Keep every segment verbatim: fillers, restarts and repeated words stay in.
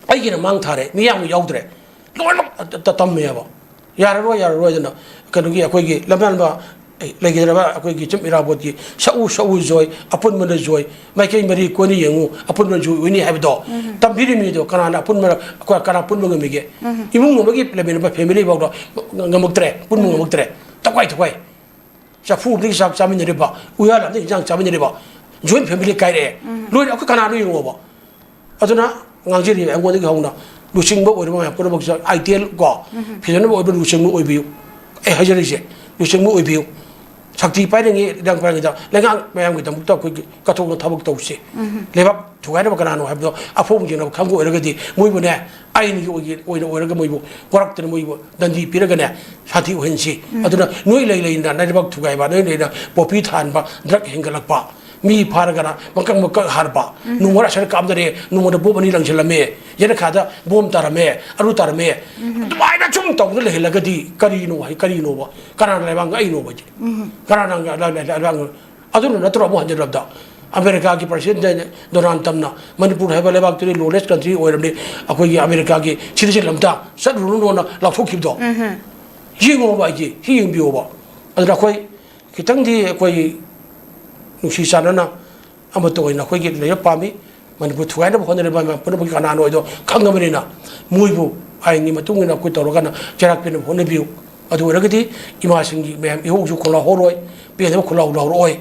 ꯑꯩꯒꯤꯅ ꯃꯥꯡ ꯊꯥꯔꯦ, ꯃꯤ ꯌꯥꯝ ꯌꯥꯎꯗ꯭ꯔꯦ, ꯂꯣꯏꯅꯃꯛ ꯇ-, ꯇ-, ꯇꯝꯃꯦꯕ꯫ ꯌꯥꯔꯔꯣꯏ, ꯌꯥꯔꯔꯣꯏ ꯑꯗꯨꯅ ꯀꯩꯅꯣꯒꯤ ꯑꯩꯈꯣꯏꯒꯤ ꯂꯝꯌꯥꯟꯕ, ꯑꯦ, ꯂꯩꯈꯤꯗ꯭ꯔꯕ ꯑꯩꯈꯣꯏꯒꯤ ꯆꯤꯞ ꯏꯔꯥꯕꯣꯠꯀꯤ ꯁꯛꯎ ꯁꯛꯎ ꯖꯣꯏ, ꯑꯄꯨꯟꯕꯅ ꯖꯣꯏ, ꯃꯥꯏꯀꯩ ꯃꯔꯤ ꯀꯣꯟꯅ ꯌꯦꯡꯉꯨ, ꯑꯄꯨꯟꯕꯅ ꯖꯣꯏ ꯑꯣꯏꯅꯤ ꯍꯥꯏꯕꯗꯣ ꯎꯝ꯫ ꯇꯝꯕꯤꯔꯤꯕꯅꯤꯗꯣ꯫ ꯀꯅꯥꯅ ꯑꯄꯨꯟꯕ, ꯑꯩꯈꯣꯏ ꯀꯅꯥ ꯄꯨꯟꯕ ꯉꯝꯃꯤꯒꯦ? ꯎꯝ꯫ ꯏꯃꯨꯡ ꯑꯃꯒꯤ ꯐꯦꯃꯤꯂꯤ ꯐꯥꯎꯗ ꯉꯝꯃꯛꯇ꯭ꯔꯦ, ꯄꯨꯟꯕ ꯎꯝ꯫ ꯉꯝꯃꯛꯇ꯭ꯔꯦ꯫ ꯇꯧꯈꯥꯏ ꯇꯧꯈꯥꯏ꯫ ꯆꯐꯨ ꯑꯃꯗꯒꯤ ꯆꯥꯛ ꯆꯥꯃꯤꯟꯅꯔꯤꯕ, ꯎꯌꯥꯟ ꯑꯃꯗꯒꯤ ꯏꯟꯖꯥꯡ ꯆꯥꯃꯤꯟꯅꯔꯤꯕ, ꯖꯣꯏꯟ ꯐꯦꯃꯤꯂꯤ ꯀꯥꯏꯔꯛꯑꯦ꯫ ꯎꯝ꯫ ꯂꯣꯏꯅ ꯑꯩꯈꯣꯏ ꯀꯅꯥꯅꯣ ꯌꯦꯡꯉꯣꯕ꯫ ꯑꯗꯨꯅ ꯉꯥꯡꯖꯔꯤꯕ ꯑꯩꯉꯣꯟꯗꯒꯤ ꯍꯧꯅ ꯂꯨꯆꯤꯡꯕ ꯑꯣꯏꯔꯤꯕ ꯃꯌꯥꯝ ꯄꯨꯝꯅꯃꯛꯁꯦ ꯑꯥꯏꯗꯤꯌꯦꯜ ꯀꯣ, ꯎꯝ꯫ ꯐꯖꯅꯕ ꯑꯣꯏꯕ ꯂꯨꯆꯤꯡꯕ ꯑꯣꯏꯕꯤꯌꯨ꯫ ꯑꯩ ꯍꯥꯏꯖꯔꯤꯁꯦ, ꯂꯨꯆꯤꯡꯕ ꯑꯣꯏꯕꯤꯌꯨ꯫ ꯁꯛꯇꯤ ꯄꯥꯏꯔꯤꯉꯩ, ꯏꯔꯥꯡ ꯄꯥꯏꯔꯤꯉꯩꯗ ꯂꯩꯉꯥꯛ ꯃꯌꯥꯝꯒꯤꯗꯃꯛꯇ ꯑꯩꯈꯣꯏꯒꯤ ꯀꯠꯊꯣꯛꯅ ꯊꯕꯛ ꯇꯧꯁꯤ꯫ ꯎꯝ꯫ ꯂꯩꯕꯥꯛ ꯊꯨꯒꯥꯏꯅꯕ ꯀꯅꯥꯅꯣ ꯍꯥꯏꯕꯗꯣ ꯑꯐꯣꯡ ꯌꯦꯡꯅꯕ ꯈꯪꯕ ꯑꯣꯏꯔꯒꯗꯤ ꯃꯣꯏꯕꯨꯅꯦ, ꯑꯥꯏꯟꯒꯤ ꯑꯣꯏꯒꯤ-, ꯑꯣꯏꯅ ꯑꯣꯏꯔꯒ ꯃꯣꯏꯕꯨ ꯋꯥꯔꯛꯇꯅ ꯃꯣꯏꯕꯨ ꯗꯟꯗꯤ ꯄꯤꯔꯒꯅꯦ, ꯁꯥꯟꯇꯤ ꯑꯣꯏꯍꯟꯁꯤ꯫ ꯎꯝ꯫ ꯑꯗꯨꯅ ꯅꯣꯏ ꯂꯩ ꯂꯩꯅ ꯅꯥꯏꯕꯥꯛ ꯊꯨꯒꯥꯏꯕ, ꯅꯣꯏ ꯂꯩꯅ ꯄꯣꯄꯤ ꯊꯥꯍꯟꯕ, ꯗ꯭ꯔꯒ ꯍꯦꯟꯒꯠꯂꯛꯄ, ꯃꯤ ꯐꯥꯔꯒꯅ ꯃꯀꯛ ꯃꯀꯛ ꯍꯥꯔꯕ, ꯎꯝ꯫ ꯅꯣꯡꯃ ꯑꯁꯔ ꯀꯥꯞꯗꯔꯦ, ꯅꯣꯡꯃꯗ ꯕꯣꯝ ꯑꯅꯤ ꯂꯪꯁꯤꯜꯂꯝꯃꯦ, ꯌꯦꯅꯈꯥꯗ ꯕꯣꯝ ꯇꯥꯔꯝꯃꯦ, ꯑꯔꯨ ꯇꯥꯔꯝꯃꯦ, ꯎꯝ꯫ ꯑꯗꯨꯃꯥꯏꯅ ꯁꯨꯝ ꯇꯧꯗꯅ ꯂꯩꯍꯜꯂꯒꯗꯤ ꯀꯔꯤꯅꯣ ꯍꯥꯏ, ꯀꯔꯤꯅꯣꯕ? ꯀꯅꯥꯅ ꯂꯩꯕꯥꯛ ꯉꯛꯏꯅꯣꯕ ꯍꯥꯏꯁꯦ? ꯎꯝ꯫ ꯀꯅꯥꯅ ꯂꯩꯕꯥꯛ ꯉꯛ-, ꯑꯗꯨꯅ ꯅꯠꯇ꯭ꯔꯣ ꯑꯃꯨꯛ ꯍꯟꯖꯤꯜꯂꯕꯗ ꯑꯃꯦꯔꯤꯀꯥꯒꯤ ꯄ꯭ꯔꯁꯤꯗꯦꯟ ꯗꯣꯅꯥꯜꯗ ꯇ꯭ꯔꯝꯞꯅ ꯃꯅꯤꯄꯨꯔ ꯍꯥꯏꯕ ꯂꯩꯕꯥꯛꯇꯨꯗꯤ ꯂꯣꯂꯦꯁ ꯀꯟꯇ꯭ꯔꯤ ꯑꯣꯏꯔꯕꯅꯤ, ꯑꯩꯈꯣꯏꯒꯤ ꯑꯃꯦꯔꯤꯀꯥꯒꯤ ꯁꯤꯇꯤꯖꯦꯟ ꯑꯝꯇ ꯆꯠꯂꯨꯔꯨꯅꯣꯅ ꯂꯥꯎꯊꯣꯛꯈꯤꯕꯗꯣ? ꯎꯝꯍꯨꯝ꯫ ꯌꯦꯡꯉꯣꯕ ꯑꯩꯁꯦ, ꯁꯤ ꯌꯦꯡꯕꯤꯌꯣꯕ꯫ ꯑꯗꯨꯅ ꯑꯩꯈꯣꯏ ꯈꯤꯇꯪꯗꯤ ꯑꯩꯈꯣꯏ ꯅꯨꯡꯁꯤ ꯆꯥꯟꯅꯅ ꯑꯃꯠꯇ ꯑꯣꯏꯅ ꯑꯩꯈꯣꯏꯒꯤ ꯂꯩꯕ ꯄꯥꯝꯃꯤ꯫ ꯃꯅꯤꯄꯨꯔ ꯊꯨꯒꯥꯏꯅꯕ ꯍꯣꯠꯅꯔꯤꯕ ꯃꯌꯥꯝ ꯄꯨꯝꯅꯃꯛꯀꯤ ꯀꯅꯥꯅꯣ ꯍꯥꯏꯗꯣ ꯈꯪꯉꯕꯅꯤꯅ, ꯃꯣꯏꯕꯨ ꯑꯥꯏꯟꯒꯤ ꯃꯇꯨꯡ ꯏꯟꯅ ꯑꯩꯈꯣꯏ ꯇꯧꯔꯒꯅ ꯆꯩꯔꯥꯛ ꯄꯤꯅꯕ ꯍꯣꯠꯅꯕꯤꯌꯨ꯫ ꯑꯗꯨ ꯑꯣꯏꯔꯒꯗꯤ ꯏꯃꯥꯁꯤꯡꯒꯤ ꯃꯌꯥꯝ ꯏꯍꯧꯁꯨ ꯈꯣꯜꯂꯥꯎꯍꯧꯔꯣꯏ, ꯄꯦꯟꯗꯕ ꯈꯣꯜꯂꯥꯎ ꯂꯥꯎꯔꯛꯑꯣꯏ꯫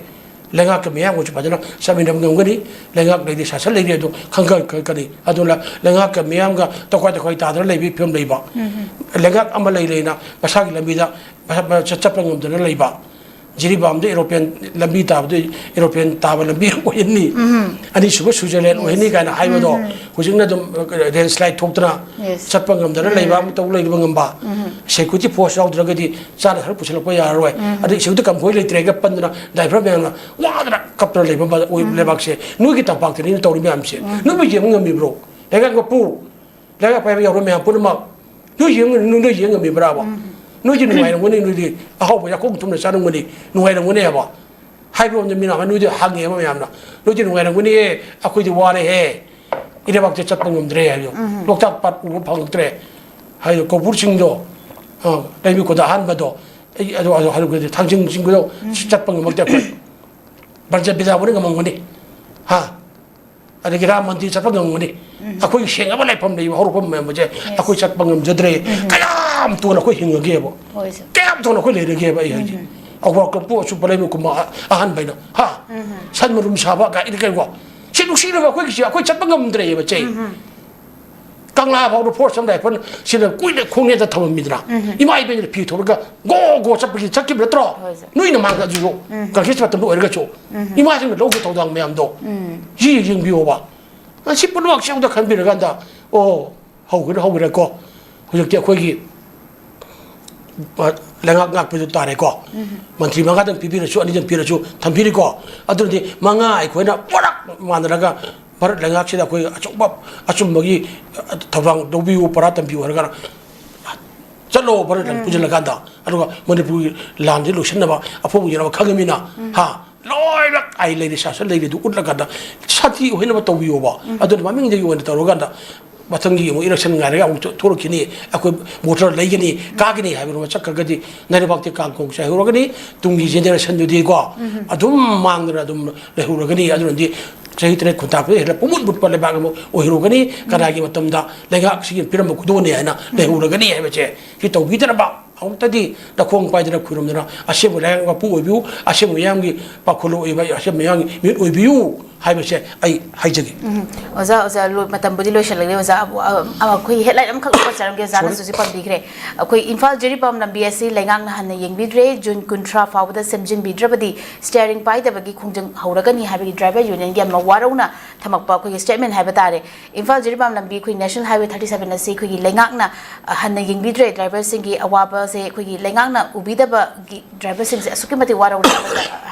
ꯂꯩꯉꯥꯛꯀꯤ ꯃꯤꯌꯥꯝꯒꯁꯨ ꯐꯖꯅ ꯆꯠꯃꯤꯟꯅꯕ ꯉꯝꯒꯅꯤ꯫ ꯂꯩꯉꯥꯛ ꯂꯩꯔꯤ, ꯁꯥꯁꯟ ꯂꯩꯔꯤ ꯑꯗꯨ ꯈꯪꯒꯅꯤ꯫ ꯑꯗꯨꯅ ꯂꯩꯉꯥꯛꯀ ꯃꯤꯌꯥꯝꯒ ꯇꯧꯈꯥꯏ ꯇꯧꯈꯥꯏ ꯇꯥꯗꯅ ꯂꯩꯕꯒꯤ ꯐꯤꯕꯝ ꯂꯩꯕ꯫ ꯎꯝ꯫ ꯂꯩꯉꯥꯛ ꯑꯃ ꯂꯩ ꯂꯩꯅ ꯃꯁꯥꯒꯤ ꯂꯝꯕꯤꯗ ꯃꯁꯥ, ꯃꯁꯥ ꯆꯠꯄ ꯉꯝꯗꯅ ꯂꯩꯕ꯫ ꯖꯤꯔꯤꯕꯥꯝꯗ ꯑꯦꯔꯣꯄ꯭ꯂꯦꯟ ꯂꯝꯕꯤ ꯇꯥꯕꯗ ꯑꯦꯔꯣꯄ꯭ꯂꯦꯟ ꯇꯥꯕ ꯂꯝꯕꯤ ꯑꯣꯏꯍꯟꯅꯤ꯫ ꯎꯝ꯫ ꯑꯅꯤꯁꯨꯕ ꯁ꯭ꯋꯤꯖꯔꯂꯦꯟ ꯑꯣꯏꯍꯟꯅꯤ ꯀꯥꯏꯅ ꯍꯥꯏꯕꯗꯣ ꯎꯝ꯫ ꯍꯧꯖꯤꯛꯅ ꯑꯗꯨꯝ ꯂꯦꯟꯁ꯭ꯂꯥꯏꯠ ꯊꯣꯛꯇꯅ ꯌꯦꯁ꯫ ꯆꯠꯄ ꯉꯝꯗꯅ ꯂꯩꯕ ꯎꯝ꯫ ꯑꯃ ꯇꯧ ꯂꯩꯕ ꯉꯝꯕ꯫ ꯎꯝ꯫ ꯁꯦꯀ꯭ꯌꯨꯔꯤꯇꯤ ꯐꯣꯔꯁ ꯌꯥꯎꯗ꯭ꯔꯒꯗꯤ ꯆꯥꯅ ꯊꯛꯅ ꯄꯨꯁꯤꯜꯂꯛꯄ ꯌꯥꯔꯔꯣꯏ꯫ ꯎꯝ꯫ ꯑꯗꯩ ꯁꯤꯗ ꯀꯝꯐꯣꯏ ꯂꯩꯇ꯭ꯔꯦꯒ ꯄꯟꯗꯅ ꯗ꯭ꯔꯥꯏꯚꯔ ꯃꯌꯥꯝꯅ ꯋꯥꯗꯅ ꯀꯞꯇꯅ ꯂꯩꯕ ꯃ-, ꯑꯣꯏ-, ꯎꯝ꯫ ꯂꯩꯕꯥꯛꯁꯦ ꯅꯣꯏꯒꯤ ꯇꯝꯄꯥꯛꯇꯅꯤꯅ ꯇꯧꯔꯤ ꯃꯌꯥꯝꯁꯦ꯫ ꯎꯝ꯫ ꯅꯣꯏꯕꯨ ꯌꯦꯡꯕ ꯉꯝꯃꯤꯕ꯭ꯔꯣ? ꯂꯩꯉꯥꯛ ꯃꯄꯨ, ꯂꯩꯉꯥꯛ ꯄꯥꯏꯕ ꯌꯥꯎꯔꯕ ꯃꯌꯥꯝ ꯄꯨꯝꯅꯃꯛ ꯅꯣꯏ ꯌꯦꯡ-, ꯅꯣꯏ ꯌꯦꯡ ꯉꯝꯃꯤꯕ꯭ꯔꯥꯕ? ꯎꯝ꯫ ꯅꯣꯏꯗꯤ ꯅꯨꯡꯉꯥꯏꯔꯝꯒꯅꯤ, ꯅꯣꯏꯗꯤ ꯑꯍꯥꯎꯕ ꯌꯥꯈꯣꯡ ꯊꯨꯝꯅ ꯆꯥꯔꯝꯒꯅꯤ, ꯅꯨꯡꯉꯥꯏꯔꯝꯒꯅꯤ ꯍꯥꯏꯕ꯫ ꯍꯥꯏꯕ ꯑꯃꯗ ꯃꯤꯅ ꯅꯣꯏꯗꯤ ꯍꯪꯉꯦꯕ ꯃꯌꯥꯝꯅ, "ꯅꯣꯏꯗꯤ ꯅꯨꯡꯉꯥꯏꯔꯝꯒꯅꯤꯌꯦ, ꯑꯩꯈꯣꯏꯗꯤ ꯋꯥꯔꯦꯍꯦ, ꯏꯔꯩꯕꯥꯛꯇ ꯆꯠꯄ ꯉꯝꯗ꯭ꯔꯦ ꯍꯥꯏꯕꯗꯣ, ꯂꯣꯛꯇꯥꯛ ꯄꯥꯠ ꯎꯕ ꯐꯪꯉꯛꯇ꯭ꯔꯦ ꯍꯥꯏꯗꯣ, ꯀꯧꯕ꯭ꯔꯨ ꯆꯤꯡꯗꯣ, ꯑ, ꯂꯩꯃꯈꯨꯜꯗ ꯑꯍꯥꯟꯕꯗꯣ, ꯑꯩ ꯑꯗꯨ, ꯑꯗꯨ, ꯑꯗꯨ, ꯊꯥꯡꯖꯤꯡ ꯆꯤꯡꯗꯣ ꯆꯠꯄ ꯉꯝꯃꯛꯇꯦ ꯑꯩꯈꯣꯏ꯫ ꯕ꯭ꯔꯖꯕꯤꯗ꯭ꯌꯥꯕꯨꯗꯤ ꯉꯝꯃꯝꯒꯅꯤ, ꯍꯥ? ꯑꯗꯒꯤ ꯔꯥꯝ ꯃꯟꯗꯤꯔ ꯆꯠꯄ ꯉꯝꯒꯅꯤ꯫ ꯑꯩꯈꯣꯏꯒꯤ ꯁꯦꯡꯉꯕ ꯂꯥꯏꯐꯝ ꯂꯩꯕ ꯍꯧꯔꯛꯐꯝ ꯃꯌꯥꯝ ꯑꯁꯦ ꯑꯩꯈꯣꯏ ꯆꯠꯄ ꯉꯝꯖꯗ꯭ꯔꯦ꯫ ꯀꯌꯥꯝ ꯇꯣꯟꯅ ꯑꯩꯈꯣꯏ ꯍꯤꯡꯉꯒꯦꯕ? ꯍꯣꯏ, ꯁꯦ꯫ ꯀꯌꯥꯝ ꯇꯣꯟꯅ ꯑꯩꯈꯣꯏ ꯂꯩꯔꯒꯦꯕ ꯑꯩ ꯍꯥꯏꯁꯦ? ꯑꯋꯥ ꯀꯄꯨ ꯑꯆꯨꯞꯄ ꯂꯩꯃ ꯀꯨꯝꯕ ꯑꯍ-, ꯑꯍꯥꯟꯕ ꯍꯥꯏꯅ, ꯍꯥ? ꯁꯟ ꯃꯔꯨꯝ ꯁꯥꯕ ꯀꯥꯏꯅ ꯀꯩꯀꯣ? ꯁꯤ ꯅꯨꯡꯁꯤꯔꯕ ꯑꯩꯈꯣꯏꯒꯤꯁꯦ ꯑꯩꯈꯣꯏ ꯆꯠꯄ ꯉꯝꯗ꯭ꯔꯦꯕ ꯆꯦ꯫ ꯀꯪꯂꯥ ꯐꯥꯎꯗ ꯐꯣꯔꯁ ꯑꯃ ꯂꯥꯏꯐꯝ ꯁꯤꯅ ꯀꯨꯏꯅ ꯈꯣꯡꯅꯦꯗ ꯊꯝꯃꯝꯃꯤꯗꯅ꯫ ꯏꯃꯥ ꯏꯕꯦꯟꯅ ꯐꯤ ꯊꯣꯛꯂꯒ ꯒꯣ ꯒꯣ ꯆꯠꯄꯒꯤ ꯆꯠꯈꯤꯕ ꯅꯠꯇ꯭ꯔꯣ? ꯍꯣꯏ, ꯁꯦ꯫ ꯅꯣꯏꯅ ꯃꯥꯡꯗ ꯑꯗꯨꯁꯨ ꯀꯪꯂꯩꯁ ꯃꯇꯝꯗ ꯑꯣꯏꯔꯒꯁꯨ ꯏꯃꯥꯁꯤꯡꯅ ꯂꯧꯕ ꯊꯧꯗꯥꯡ ꯃꯌꯥꯝꯗꯣ ꯁꯤ ꯌꯦꯡꯕꯤꯌꯣꯕ꯫ ꯁꯤ ꯄꯨꯝꯅꯃꯛꯁꯦ ꯑꯃꯨꯛꯇ ꯈꯟꯕꯤꯔꯀꯥꯟꯗ, ꯑꯣ, ꯍꯧꯈ꯭ꯔꯦ, ꯍꯧꯈ꯭ꯔꯦꯀꯣ꯫ ꯍꯧꯖꯤꯛꯇꯤ ꯑꯩꯈꯣꯏꯒꯤ, ꯑ, ꯂꯩꯉꯥꯛ ꯉꯥꯛꯄꯗꯨ ꯇꯥꯔꯦꯀꯣ꯫ ꯃꯟꯇ꯭ꯔꯤ ꯃꯉꯥꯗꯪ ꯄꯤꯕꯤꯔꯁꯨ, ꯑꯅꯤꯗꯪ ꯄꯤꯔꯁꯨ ꯊꯝꯕꯤꯔꯤꯀꯣ꯫ ꯑꯗꯨꯅꯗꯤ ꯃꯉꯥ ꯑꯩꯈꯣꯏꯅ ꯄꯨꯂꯞ ꯃꯥꯟꯅꯔꯒ ꯚꯥꯔꯠ ꯂꯩꯉꯥꯛꯁꯤꯗ ꯑꯩꯈꯣꯏ ꯑꯆꯧꯕ ꯑꯆꯨꯝꯕꯒꯤ, ꯑ, ꯊꯧꯗꯥꯡ ꯂꯧꯕꯤꯌꯨ, ꯄꯔꯥ ꯇꯝꯕꯤꯌꯨ ꯍꯥꯏꯔꯒ ꯆꯠꯂꯣ ꯚꯥꯔꯠ ꯂꯩꯉꯥꯛ ꯄꯨꯁꯤꯜꯂꯀꯥꯟꯗ꯫ ꯑꯗꯨꯒ ꯃꯅꯤꯄꯨꯔꯒꯤ ꯂꯥꯟꯁꯤ ꯂꯣꯏꯁꯤꯟꯅꯕ ꯑꯐꯕ ꯑꯣꯏꯅꯕ ꯈꯪꯉꯃꯤꯅ, ꯍꯥ? ꯂꯣꯏꯅꯃꯛ ꯑꯥꯏꯟ ꯂꯩꯔꯤ, ꯁꯥꯁꯟ ꯂꯩꯔꯤ ꯑꯗꯨ ꯎꯠꯂꯀꯥꯟꯗ ꯁꯥꯟꯇꯤ ꯑꯣꯏꯅꯕ ꯇꯧꯕꯤꯌꯣꯕ꯫ ꯑꯗꯨꯅ ꯃꯃꯤꯡꯗꯒꯤ ꯑꯣꯏꯅ ꯇꯧꯔꯀꯥꯟꯗ ꯃꯊꯪꯒꯤ ꯑꯃꯨꯛ ꯏꯂꯦꯛꯁꯟ ꯉꯥꯏꯔꯒ ꯑꯃꯨꯛ ꯊꯣꯛꯂꯛꯈꯤꯅꯤ, ꯑꯩꯈꯣꯏ ꯚꯣꯇꯔ ꯂꯩꯒꯅꯤ, ꯀꯥꯒꯅꯤ ꯍꯥꯏꯕ ꯑꯃ ꯆꯠꯈ꯭ꯔꯒꯗꯤ ꯅꯔꯩꯕꯥꯛꯇꯤ ꯀꯥꯡꯈꯣꯡ ꯆꯥꯏꯍꯧꯔꯒꯅꯤ꯫ ꯇꯨꯡꯒꯤ ꯖꯦꯅꯦꯔꯦꯁꯟꯗꯨꯗꯤꯀꯣ ꯑꯗꯨꯝ ꯃꯥꯡꯗꯅ ꯑꯗꯨꯝ ꯂꯩꯍꯧꯔꯒꯅꯤ꯫ ꯑꯗꯨꯅꯗꯤ ꯆꯍꯤ ꯇꯔꯦꯠ ꯈꯨꯟꯇꯥꯛꯄꯗ ꯍꯦꯟꯅ ꯄꯨꯡꯃꯨꯠ ꯃꯨꯠꯄ ꯂꯩꯕꯥꯛ ꯑꯃ ꯑꯣꯏꯍꯧꯔꯒꯅꯤ꯫ ꯀꯅꯥꯒꯤ ꯃꯇꯝꯗ ꯂꯩꯉꯥꯛꯁꯤꯒꯤ ꯄꯤꯔꯝꯕ ꯈꯨꯗꯣꯜꯅꯤ ꯍꯥꯏꯅ ꯂꯩꯍꯧꯔꯒꯅꯤ ꯍꯥꯏꯕꯁꯦ ꯁꯤ ꯇꯧꯕꯤꯗꯅꯕ ꯑꯃꯨꯛꯇꯗꯤ ꯅꯈꯣꯡ ꯄꯥꯏꯗꯅ ꯈꯨꯔꯨꯝꯗꯅ ꯑꯁꯦꯡꯕ ꯂꯩꯉꯥꯛ ꯃꯄꯨ ꯑꯣꯏꯕꯤꯌꯨ, ꯑꯁꯦꯡꯕ ꯃꯤꯌꯥꯝꯒꯤ ꯄꯥꯈꯣꯜ ꯑꯣꯏꯕ, ꯑꯁꯦꯡꯕ ꯃꯤꯌꯥꯝꯒꯤ ꯃꯤꯍꯨꯠ ꯑꯣꯏꯕꯤꯌꯨ ꯍꯥꯏꯕꯁꯦ ꯑꯩ ꯍꯥꯏꯖꯒꯦ꯫ ꯎꯝ꯫ ꯑꯣꯖꯥ, ꯑꯣꯖꯥ, ꯂꯣꯏ-, ꯃꯇꯝꯕꯨꯗꯤ ꯂꯣꯏꯁꯤꯜꯂꯛꯂꯦ, ꯑꯣꯖꯥ꯫ ꯑ, ꯑ, ꯑꯩꯈꯣꯏꯒꯤ ꯍꯦꯗꯂꯥꯏꯟ ꯑꯃꯈꯛ ꯄꯟꯖꯔꯝꯒꯦ, ꯑꯣꯖꯥꯅꯁꯨ ꯍꯧꯖꯤꯛ ꯄꯟꯕꯤꯈ꯭ꯔꯦ꯫ ꯑꯩꯈꯣꯏ ꯏꯝꯐꯥꯜ ꯖꯤꯔꯤꯕꯥꯝ ꯂꯝꯕꯤ ꯑꯁꯤ ꯂꯩꯉꯥꯛꯅ ꯍꯟꯅ ꯌꯦꯡꯕꯤꯗ꯭ꯔꯦ, ꯖꯨꯟ ꯀꯨꯟꯊ꯭ꯔꯥ ꯐꯥꯎꯕꯗ ꯁꯦꯝꯖꯤꯟꯕꯤꯗ꯭ꯔꯕꯗꯤ ꯁ꯭ꯇꯤꯌꯥꯔꯤꯡ ꯄꯥꯏꯗꯕꯒꯤ ꯈꯣꯡꯖꯪ ꯍꯧꯔꯒꯅꯤ ꯍꯥꯏꯕꯒꯤ ꯗ꯭ꯔꯥꯏꯚꯔ ꯌꯨꯅꯤꯌꯟꯒꯤ ꯌꯥꯝꯅ ꯋꯥꯔꯧꯅ ꯊꯝꯃꯛꯄ ꯑꯩꯈꯣꯏꯒꯤ ꯁ꯭ꯇꯦꯠꯃꯦꯟ ꯍꯥꯏꯕ ꯇꯥꯔꯦ꯫ ꯏꯝꯐꯥꯜ ꯖꯤꯔꯤꯕꯥꯝ ꯂꯝꯕꯤ ꯑꯩꯈꯣꯏ ꯅꯦꯁꯅꯦꯜ ꯍꯥꯏꯋꯦ ꯊꯥꯔꯇꯤ ꯁꯚꯦꯟ ꯑꯁꯤ ꯑꯩꯈꯣꯏꯒꯤ ꯂꯩꯉꯥꯛꯅ, ꯑ, ꯍꯟꯅ ꯌꯦꯡꯕꯤꯗ꯭ꯔꯦ, ꯗ꯭ꯔꯥꯏꯚꯔꯁꯤꯡꯒꯤ ꯑꯋꯥꯕꯁꯦ ꯑꯩꯈꯣꯏꯒꯤ ꯂꯩꯉꯥꯛꯅ ꯎꯕꯤꯗꯕꯒꯤ ꯗ꯭ꯔꯥꯏꯚꯔꯁꯤꯡꯁꯦ ꯑꯁꯨꯛꯀꯤ ꯃꯇꯤꯛ ꯋꯥꯔꯧꯔꯦ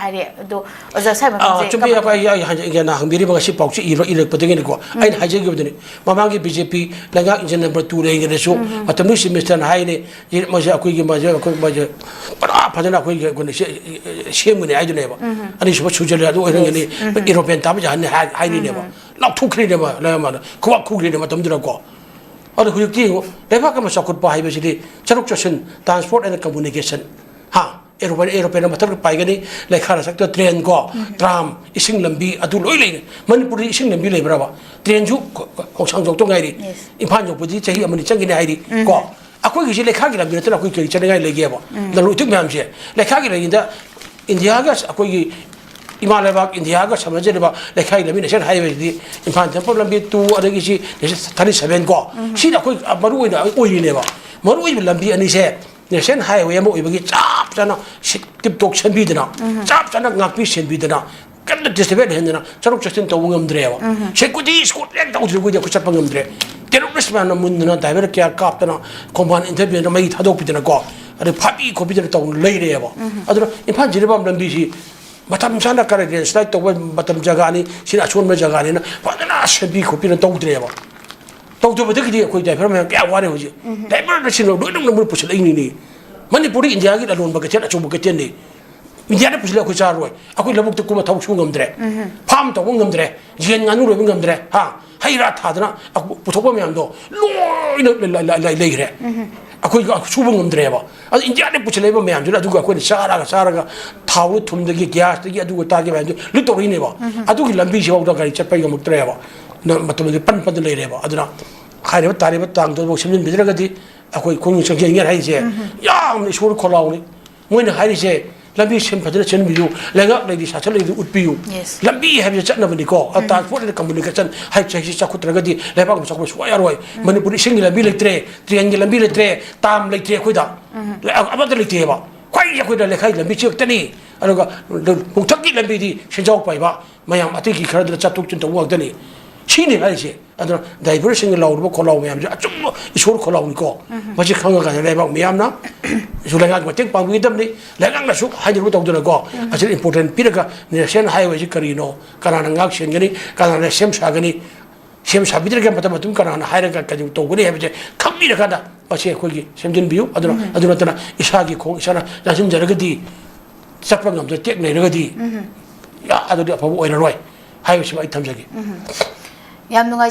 ꯍꯥꯏꯔꯦ꯫ ꯑꯗꯣ ꯑꯣꯖꯥ, ꯁ꯭ꯋꯥꯏ ꯑꯥ, ꯃꯐꯝꯁꯦ ꯆꯨꯝꯃꯤ꯫ ꯀꯃꯥꯏꯅ ꯑꯩꯈꯣꯏ, ꯑꯩ ꯍꯥꯏꯖ-, ꯍꯥꯏꯖ-, ꯍꯥꯟꯅ ꯍꯪꯕꯤꯔꯤꯕ ꯉꯁꯤ ꯄꯥꯎꯆꯦ ꯏꯕ-, ꯏꯔꯛꯄꯗꯒꯤꯅꯤꯀꯣ꯫ ꯑꯩꯅ ꯍꯥꯏꯖꯈꯤꯕꯗꯨꯅꯤ, ꯃꯃꯥꯡꯒꯤ ꯕꯤ ꯖꯦ ꯄꯤ ꯂꯩꯉꯥꯛ ꯏꯟꯖꯤꯟ ꯅꯝꯕꯔ ꯇꯨ ꯂꯩꯔꯤꯉꯩꯗꯁꯨ ꯃꯇꯝꯗꯨꯒꯤ ꯆꯤꯐ ꯃꯤꯅꯤꯁꯇꯔꯅ ꯍꯥꯏꯔꯤꯅꯦ, ꯃꯁꯦ ꯑꯩꯈꯣꯏꯒꯤ, ꯃꯁꯦ ꯑꯩꯈꯣꯏ, ꯃꯁꯦ ꯄꯨꯔꯥ ꯐꯖꯅ ꯑꯩꯈꯣꯏꯒꯤ ꯀꯩꯅꯣꯁꯦ ꯁꯦꯝꯒꯅꯤ ꯍꯥꯏꯗꯨꯅꯦꯕ꯫ ꯑꯅꯤꯁꯨꯕ ꯁꯨꯖꯜꯂꯦ, ꯑꯗꯨ ꯑꯣꯏꯔꯝꯒꯅꯤ, ꯌꯦꯁ꯫ ꯑꯦꯔꯣꯄ꯭ꯂꯦꯟ ꯇꯥꯕ ꯖꯍꯥꯖꯅꯤ ꯍꯥꯏ-, ꯍꯥꯏꯔꯤꯅꯦꯕ꯫ ꯂꯥꯎꯊꯣꯛꯈ꯭ꯔꯤꯅꯦꯕ ꯂꯩꯃꯥꯏꯗ ꯈꯨꯕꯥꯛ ꯈꯨꯈ꯭ꯔꯤꯅꯦ ꯃꯇꯝꯗꯨꯗꯀꯣ꯫ ꯑꯗꯣ ꯍꯧꯖꯤꯛꯇꯤ ꯌꯦꯡꯉꯣ, ꯂꯩꯕꯥꯛ ꯑꯃ ꯆꯥꯎꯈꯠꯄ ꯍꯥꯏꯕꯁꯤꯗꯤ ꯆꯠꯊꯣꯛ ꯆꯠꯁꯤꯟ, transport and communication, ꯍꯥ, aeroplane, aeroplane ꯃꯊꯛꯇ ꯄꯥꯏꯒꯅꯤ, ꯂꯩꯈꯥꯗ ꯆꯠꯇ train ꯀꯣ, tram, ꯏꯁꯤꯡ ꯂꯝꯕꯤ ꯑꯗꯨ ꯂꯣꯏ ꯂꯩꯔꯦ꯫ ꯃꯅꯤꯄꯨꯔꯗꯤ ꯏꯁꯤꯡ ꯂꯝꯕꯤ ꯂꯩꯕ꯭ꯔꯕ? Trainꯁꯨ ꯈꯣꯡꯁꯥꯡ ꯌꯧꯗ ꯉꯥꯏꯔꯤ꯫ Yes. ꯏꯝꯐꯥꯜ ꯌꯧꯕꯗꯤ ꯆꯍꯤ ꯑꯃꯅꯤ ꯆꯪꯒꯅꯤ ꯍꯥꯏꯔꯤ ꯀꯣ꯫ ꯑꯩꯈꯣꯏꯒꯤꯁꯤ ꯂꯩꯈꯥꯒꯤ ꯂꯝꯕꯤ ꯅꯠꯇꯅ ꯑꯩꯈꯣꯏ ꯀꯔꯤ ꯆꯠꯅꯤꯡꯉꯥꯏ ꯂꯩꯒꯦꯕ? ꯂꯂꯣꯟ ꯏꯇꯤꯛ ꯃꯌꯥꯝꯁꯦ ꯂꯩꯈꯥꯒꯤ ꯂꯝꯕꯤꯗ, ꯏꯟꯗꯤꯌꯥꯒ ꯑꯩꯈꯣꯏꯒꯤ ꯏꯃꯥ ꯂꯩꯕꯥꯛ ꯏꯟꯗꯤꯌꯥꯒ ꯁꯝꯅꯖꯔꯤꯕ ꯂꯩꯈꯥꯒꯤ ꯂꯝꯕꯤ, National Highwayꯁꯤꯗꯤ ꯏꯝꯐꯥꯜ ꯇꯦꯝꯄꯜ ꯂꯝꯕꯤ two, ꯑꯗꯒꯤ ꯁꯤ thirty seven ꯀꯣ, ꯁꯤꯅ ꯑꯩꯈꯣꯏ ꯃꯔꯨ ꯑꯣꯏꯅ ꯑꯣꯏꯔꯤꯅꯦꯕ꯫ ꯃꯔꯨ ꯑꯣꯏꯕ ꯂꯝꯕꯤ ꯑꯅꯤꯁꯦ National Highway ꯑꯃ ꯑꯣꯏꯕꯒꯤ ꯆꯞ ꯆꯥꯅ ꯁꯤ ꯇꯤꯞ ꯇꯣꯞ ꯁꯦꯝꯕꯤꯗꯅ, ꯆꯞ ꯆꯥꯅ ꯉꯥꯛꯄꯤ ꯁꯦꯟꯕꯤꯗꯅ, ꯀꯟꯅ disturbance ꯂꯩꯍꯟꯗꯅ ꯆꯠꯊꯣꯛ ꯆꯠꯁꯤꯟ ꯇꯧꯕ ꯉꯝꯗ꯭ꯔꯦꯕ꯫ Security escort ꯍꯦꯛ ꯇꯧꯗ꯭ꯔꯗꯤ ꯑꯩꯈꯣꯏꯗꯤ ꯑꯩꯈꯣꯏ ꯆꯠꯄ ꯉꯝꯗ꯭ꯔꯦ꯫ Terrorist ꯃꯌꯥꯝꯅ ꯃꯨꯟꯗꯅ, diver ꯀꯌꯥ ꯀꯥꯞꯇꯅ, compound ꯏꯟꯊꯕꯤꯗꯅ, ꯃꯩ ꯊꯥꯗꯣꯛꯄꯤꯗꯅꯀꯣ, ꯑꯗꯩ ꯐꯥꯕꯤ ꯈꯣꯠꯄꯤꯗꯅ ꯇꯧꯗꯅ ꯂꯩꯔꯦꯕ꯫ ꯑꯗꯨꯅ ꯏꯝꯐꯥꯜ ꯖꯤꯔꯤꯕꯥꯝ ꯂꯝꯕꯤꯁꯤ ꯃꯇꯝ ꯆꯥꯅ ꯀꯔꯦꯟ slide ꯇꯧꯕ ꯃꯇꯝ ꯖꯒꯥꯅꯤ, ꯁꯤꯅ ꯑꯁꯣꯟꯕ ꯖꯒꯥꯅꯤꯅ ꯐꯖꯅ ꯁꯦꯝꯕꯤ ꯈꯣꯠꯄꯤꯅ ꯇꯧꯗ꯭ꯔꯦꯕ꯫ ꯇꯧꯗꯕꯗꯒꯤꯗꯤ ꯑꯩꯈꯣꯏ driver ꯃꯌꯥꯝ ꯀꯌꯥ ꯋꯥꯔꯦ ꯍꯧꯖꯤꯛ꯫ Driverꯅ ꯁꯤꯅ ꯂꯣꯏꯅꯃꯛ ꯃꯣꯏ ꯄꯨꯁꯤꯜꯂꯛꯏꯅꯤꯅꯦ꯫ ꯃꯅꯤꯄꯨꯔꯗꯤ ꯏꯟꯗꯤꯌꯥꯒꯤ ꯑꯂꯣꯟꯕ ꯀꯩꯊꯦꯜ, ꯑꯆꯧꯕ ꯀꯩꯊꯦꯜꯅꯤ꯫ ꯏꯟꯗꯤꯌꯥꯗ ꯄꯨꯁꯤꯜꯂꯒ ꯑꯩꯈꯣꯏ ꯆꯥꯔꯣꯏ꯫ ꯑꯩꯈꯣꯏ ꯂꯧꯕꯨꯛꯇ ꯀꯨꯝꯕ ꯊꯕꯛ ꯁꯨꯕ ꯉꯝꯗ꯭ꯔꯦ꯫ Farm ꯇꯧꯕ ꯉꯝꯗ꯭ꯔꯦ꯫ ꯌꯦꯟ ꯉꯥꯅꯨ ꯂꯣꯏꯕ ꯉꯝꯗ꯭ꯔꯦ꯫ ꯍꯥ? ꯍꯩ ꯔꯥ ꯊꯥꯗꯅ ꯄꯨꯊꯣꯛꯄ ꯃꯌꯥꯝꯗꯣ ꯂꯣꯏꯅ ꯂꯩ-, ꯂꯩ-, ꯂꯩ-, ꯂꯩꯈ꯭ꯔꯦ꯫ ꯑꯩꯈꯣꯏ ꯁꯨꯕ ꯉꯝꯗ꯭ꯔꯦꯕ꯫ ꯑꯗꯨ ꯏꯟꯗꯤꯌꯥꯗ ꯄꯨꯁꯤꯜꯂꯛꯏꯕ ꯃꯌꯥꯝꯗꯨꯅ ꯑꯗꯨꯒ ꯑꯩꯈꯣꯏꯅ ꯆꯥꯔꯒ, ꯆꯥꯔꯒ ꯊꯥꯎ ꯊꯨꯝꯗꯒꯤ, gasꯇꯒꯤ, ꯑꯗꯨ ꯑꯗꯥꯒꯤ ꯃꯌꯥꯝꯗꯨ ꯂꯣꯏ ꯇꯧꯔꯛꯏꯅꯦꯕ꯫ ꯑꯗꯨꯒꯤ ꯂꯝꯕꯤꯁꯤꯐꯥꯎꯗ ꯒꯥꯔꯤ ꯆꯠꯄ ꯉꯝꯃꯛꯇ꯭ꯔꯦꯕ꯫ ꯅ-, ꯃꯇꯝ ꯑꯗꯨ ꯄꯟ ꯄꯟꯗ ꯂꯩꯔꯦꯕ꯫ ꯑꯗꯨꯅ ꯍꯥꯏꯔꯤꯕ ꯇꯥꯔꯤꯕ ꯇꯥꯡꯗꯨꯐꯥꯎ ꯁꯦꯝꯖꯤꯟꯕꯤꯗ꯭ꯔꯒꯗꯤ ꯑꯩꯈꯣꯏ ꯈꯣꯡꯖꯪ ꯆꯪꯁꯤꯟꯒꯦ ꯍꯥꯏꯔꯤꯁꯦ ꯌꯥꯝꯅ ꯏꯁꯣꯔ ꯈꯣꯜꯂꯥꯎꯅꯤ꯫ ꯃꯣꯏꯅ ꯍꯥꯏꯔꯤꯁꯦ ꯂꯝꯕꯤ ꯁꯦꯝ ꯐꯖꯅ ꯁꯦꯝꯕꯤꯌꯨ, ꯂꯩꯉꯥꯛ ꯂꯩꯔꯤ, ꯁꯥꯁꯟ ꯂꯩꯔꯤ ꯎꯠꯄꯤꯌꯨ꯫ Yes. ꯂꯝꯕꯤ ꯍꯥꯏꯕꯁꯦ ꯆꯠꯅꯕꯅꯤꯀꯣ꯫ Transport and communication ꯍꯥꯏꯕꯁꯦ ꯍꯧꯖꯤꯛ ꯆꯥꯎꯈꯠꯇ꯭ꯔꯒꯗꯤ ꯂꯩꯕꯥꯛ ꯑꯃ ꯆꯥꯎꯈꯠꯄ ꯁꯨꯡꯌꯥ ꯌꯥꯔꯣꯏ꯫ ꯃꯅꯤꯄꯨꯔꯗ ꯏꯁꯤꯡꯒꯤ ꯂꯝꯕꯤ ꯂꯩꯇ꯭ꯔꯦ, trainꯒꯤ ꯂꯝꯕꯤ ꯂꯩꯇ꯭ꯔꯦ, ꯇꯥꯝ ꯂꯩꯇ꯭ꯔꯦ ꯑꯩꯈꯣꯏꯗ꯫ ꯑꯃꯠꯇ ꯂꯩꯇꯦꯕ꯫ ꯈ꯭ꯋꯥꯏꯗꯒꯤ ꯑꯩꯈꯣꯏꯗ ꯂꯩꯈꯥꯏ ꯂꯝꯕꯤ ꯆꯦꯛꯇꯅꯤ꯫ ꯑꯗꯨꯒ ꯅꯣꯡꯊꯛꯀꯤ ꯂꯝꯕꯤꯗꯤ ꯁꯦꯟꯖꯥꯎ ꯄꯥꯏꯕ ꯃꯌꯥꯝ ꯑꯇꯩꯒꯤ ꯈꯔꯗꯨꯅ ꯆꯠꯊꯣꯛ ꯆꯠꯁꯤꯟ ꯇꯧꯕ ꯉꯥꯛꯇꯅꯤ꯫ ꯁꯤꯅꯤ ꯍꯥꯏꯔꯤꯁꯦ꯫ ꯑꯗꯨꯅ driverꯁꯤꯡꯅ ꯂꯥꯎꯔꯤꯕ ꯈꯣꯜꯂꯥꯎ ꯃꯌꯥꯝꯁꯦ ꯑꯆꯨꯝꯕ ꯏꯁꯣꯔ ꯈꯣꯜꯂꯥꯎꯅꯤꯀꯣ꯫ ꯃꯁꯤ ꯈꯪꯉꯀꯥꯟꯗ ꯂꯩꯕꯥꯛ ꯃꯤꯌꯥꯝꯅ ꯁꯨ ꯂꯩꯉꯥꯛꯀꯤ ꯃꯇꯦꯡ ꯄꯥꯡꯕꯤꯒꯗꯕꯅꯤ꯫ ꯂꯩꯉꯥꯛꯅꯁꯨ ꯍꯥꯏꯅꯔꯨꯕ ꯇꯧꯗꯅꯀꯣ꯫ ꯑꯁꯤꯗ important ꯄꯤꯔꯒ National Highwayꯁꯤ ꯀꯔꯤꯅꯣ, ꯀꯅꯥꯅ ꯉꯥꯛ ꯁꯦꯟꯒꯅꯤ, ꯀꯅꯥꯅ ꯁꯦꯝ ꯁꯥꯒꯅꯤ, ꯁꯦꯝ ꯁꯥꯕꯤꯗ꯭ꯔꯒ ꯃꯇꯝ ꯃꯇꯝ ꯀꯅꯥꯅ ꯍꯥꯏꯔꯒ ꯀꯔꯤ ꯇꯧꯒꯅꯤ ꯍꯥꯏꯕꯁꯦ ꯈꯪꯕꯤꯔꯀꯥꯟꯗ ꯃꯁꯤ ꯑꯩꯈꯣꯏꯒꯤ ꯁꯦꯝꯖꯤꯟꯕꯤꯌꯨ꯫ ꯑꯗꯨꯅ, ꯑꯗꯨ ꯅꯠꯇꯅ ꯏꯁꯥꯒꯤ ꯈꯣꯡ ꯏꯁꯥꯅ ꯌꯥꯟꯁꯤꯟꯖꯔꯒꯗꯤ, ꯆꯠꯄ ꯉꯝꯗ ꯇꯦꯛ ꯂꯩꯔꯒꯗꯤ, ꯌꯥ, ꯑꯗꯨꯗꯤ ꯑꯐꯕ ꯑꯣꯏꯔꯔꯣꯏ꯫ ꯍꯥꯏꯕꯁꯤꯃ ꯑꯩ ꯊꯝꯖꯒꯦ꯫ ꯌꯥꯝ ꯅꯨꯡꯉꯥꯏꯖꯩ꯫